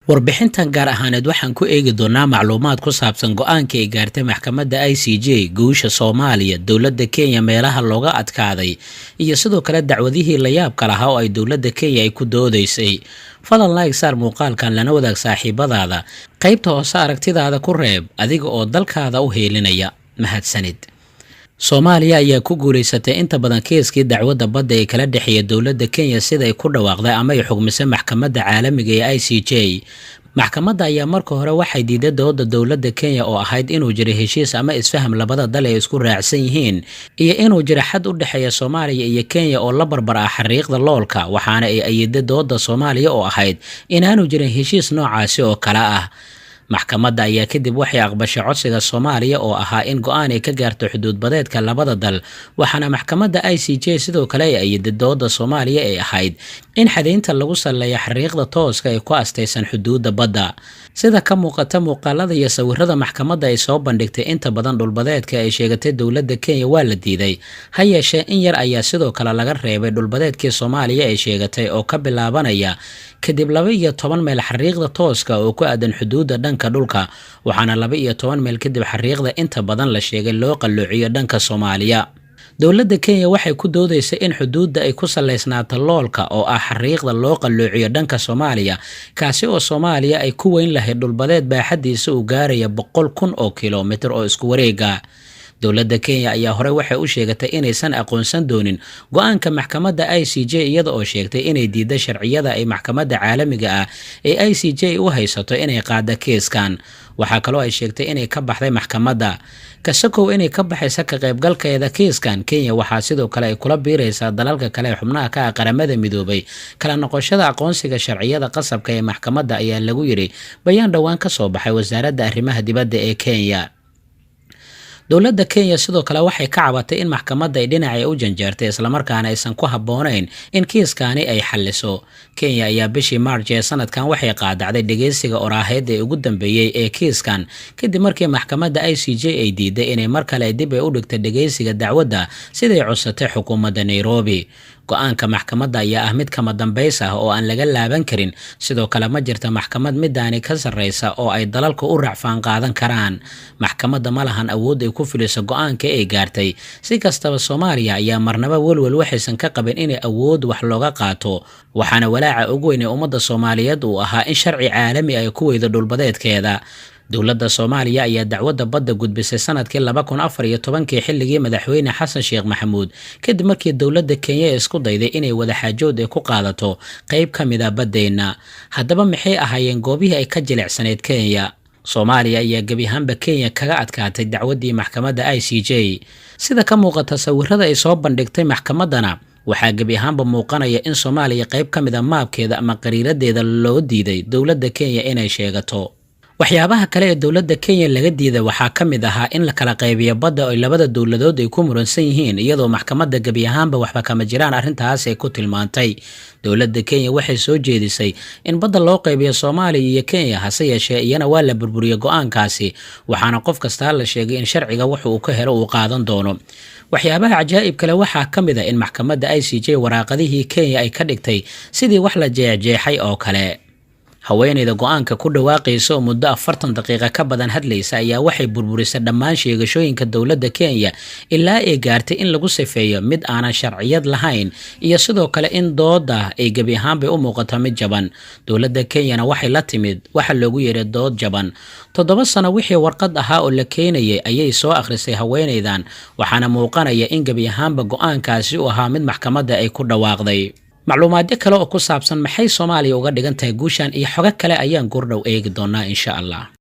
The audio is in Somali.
Warbixintan gaar ahaaneed waxaan ku eegi doonaa macluumaad ku saabsan go-aanka ay gaartay maxkamadda ICJ, guusha Soomaaliya, dowladda Kenya meelaha looga adkaaday, iyo sidoo kale dacwadihii layaabka lahaa oo ay dowladda Kenya ay ku doodaysay. Fadlan like saar muuqaalkan, lana wadaag saaxiibadaada. Qaybta hoose aragtidaada ku reeb adiga oo dalkaada u heelinaya. Mahadsanid. Soomaaliya ayaa ku guulaysatay inta badan kiiskii dacwadda badda ee kala dhexeeya dowladda Kenya, sida ay ku dhawaaqday ama ay xugmisay maxkamadda caalamiga ee ICJ. Maxkamadda ayaa marka hore waxay diiday dooda dowladda Kenya oo ahayd inuu jiro heshiis ama isfaham labada dal ay isku raacsan yihiin iyo inuu jiro xad u dhexeeya Soomaaliya iyo Kenya oo la barbar ah xariiqda loolka, waxaana ay ayiday dooda Soomaaliya oo ahayd inaanu jirin heshiis noocaasi oo kale ah. Maxkamadda ayaa kadib waxay aqbashay codsiga Soomaaliya oo ahaa in go-aan ay ka gaarto xuduudbadeedka labada dal, waxaana maxkamadda ICJ sidoo kale ay ayiday dooda Soomaaliya ee ahayd in xadaynta lagu saleeyo xariiqda tooska ee ku astaysan xuduudda badda. Sida ka muuqata muuqaalada iyo sawirada maxkamadda ay soo bandhigtay, inta badan dhulbadeedka ay sheegatay dowladda Kenya waa la diiday. Ha yeeshee, in yar ayaa sidoo kale laga reebay dhulbadeedkii Soomaaliya ay sheegatay oo ka bilaabanaya kadib 12 meel xariiqda tooska oo ku aadan xuduudda dhanka dhulka, waxaana 12 meel kadib xariiqda inta badan la sheegay loo qalloociyo dhanka Soomaaliya. Dowladda Kenya waxay ku doodaysay in xuduudda ay ku salaysnaato loolka oo ah xariiqda loo qalloociyo dhanka Soomaaliya, kaasi oo Soomaaliya ay ku weyn lahayd dhulbadeed baaxadiisa uu gaaraya 100,000 oo kilomitir oo isku wareega. Dowladda Kenya ayaa horey waxay u sheegatay inaysan aqoonsan doonin go-aanka maxkamadda ICJ, iyada oo sheegtay inay diidda sharciyada ay maxkamadda caalamiga ah ee ICJ u haysato inay qaada kiiskan. Waxaa kaloo ay sheegtay inay ka baxday maxkamadda. Kasakow inay ka baxaysa ka qaybgalkeeda kiiskan, Kenya waxaa sidoo kale ay kula biiraysaa dalalka kale ee xubnaha ka ah Qaramada Midoobay kala noqoshada aqoonsiga sharciyada qasabka ee maxkamadda, ayaa lagu yidhi bayaan dhowaan ka soo baxay wasaaradda arrimaha dibadda ee Kenya. Dowladda Kenya sidoo kale waxay ka cabatay in maxkamadda ay dhinacay u janjeertay, islamarkaana aysan ku habboonayn in kiiskaani ay xalliso. Kenya ayaa bishii March ee sanadkan waxay qaadacday dhegeysiga oraaheed ee ugu dambeeyey ee kiiskan, kadib markii maxkamadda ICJ ay diiday inay mar kale dib ay u dhigtay dhegeysiga dacwadda, siday codsatay xukuumadda Nairobi. Go-aanka maxkamadda ayaa ah mid kama dambays ah oo aan laga laaban karin. Sidoo kale ma jirta maxkamad midaani ka sarreysa oo ay dalalku u racfaan qaadan karaan. Maxkamadda ma lahan awood ay ku fuliso go-aanka ay gaartay. Si kastaba, Soomaaliya ayaa marnaba welwel waxaysan ka qabin inay awood wax looga qaato, waxaana walaaca ugu weyn ee ummadda Soomaaliyeed uu ahaa in sharci caalami ay ku weydo dhulbadeedkeeda. Dowladda Soomaaliya ayaa dacwadda badda gudbisay sanadkii 2014-kii, xilligii madaxweyne Xasan Sheekh Maxamuud, kadib markii dowladda Kenya isku dayday inay wadaxaajood ay ku qaadato qayb ka mid a baddeenna. Haddaba, maxay ahaayeen goobihii ay ka jilicsanayd Kenya? Soomaaliya ayaa gebi ahaanba Kenya kaga adkaatay dacwaddii maxkamadda ICJ. Sida ka muuqata sawirada ay soo bandhigtay maxkamaddana, waxaa gebi ahaanba muuqanaya in Soomaaliya qayb ka mid a maabkeeda ama qariiradeeda loo diiday dowladda Kenya inay sheegato. Waxyaabaha kale ee dowladda Kenya laga diiday waxaa ka mid ahaa in la kala qaybiyo badda ay labada dowladood ay ku muransan yihiin, iyadoo maxkamadda gebi ahaanba waxba kama jiraan arrintaas ay ku tilmaantay. Dowladda Kenya waxay soo jeedisay in badda loo qaybiyo Soomaaliya iyo Kenya, hase yeeshee iyana waa la burburiyey go-aankaasi, waxaana qof kastaa la sheegay in sharciga wax uu ka helo uu qaadan doono. Waxyaabaha cajaa'ib kale waxaa ka mid a in maxkamadda ICJ waraaqadihii Kenya ay ka dhigtay sidii wax la jeexjeexay oo kale. Haweeneyda go-aanka ku dhawaaqaysa oo muddo 40 daqiiqa ka badan hadlaysa ayaa waxay burburisay dhammaan sheegashooyinka dowladda Kenya, ilaa ay gaartay in lagu sifeeyo mid aanan sharciyad lahayn iyo sidoo kale in dooda ay gebi ahaanbay u muuqato mid jaban. Dowladda Kenyana waxay la timid waxa loogu yeeray dood jaban. 7 sano wixii warqad ahaa oo la keenayay ayay soo akhrisay haweeneydan, waxaana muuqanaya in gebi ahaanba go-aankaasi uu ahaa mid maxkamadda ay ku dhawaaqday. Macluumaadyo kale oo ku saabsan maxay Soomaaliya uga dhigan tahay guushan iyo xogo kale ayaan goordhow eegi doonaa, insha Allah.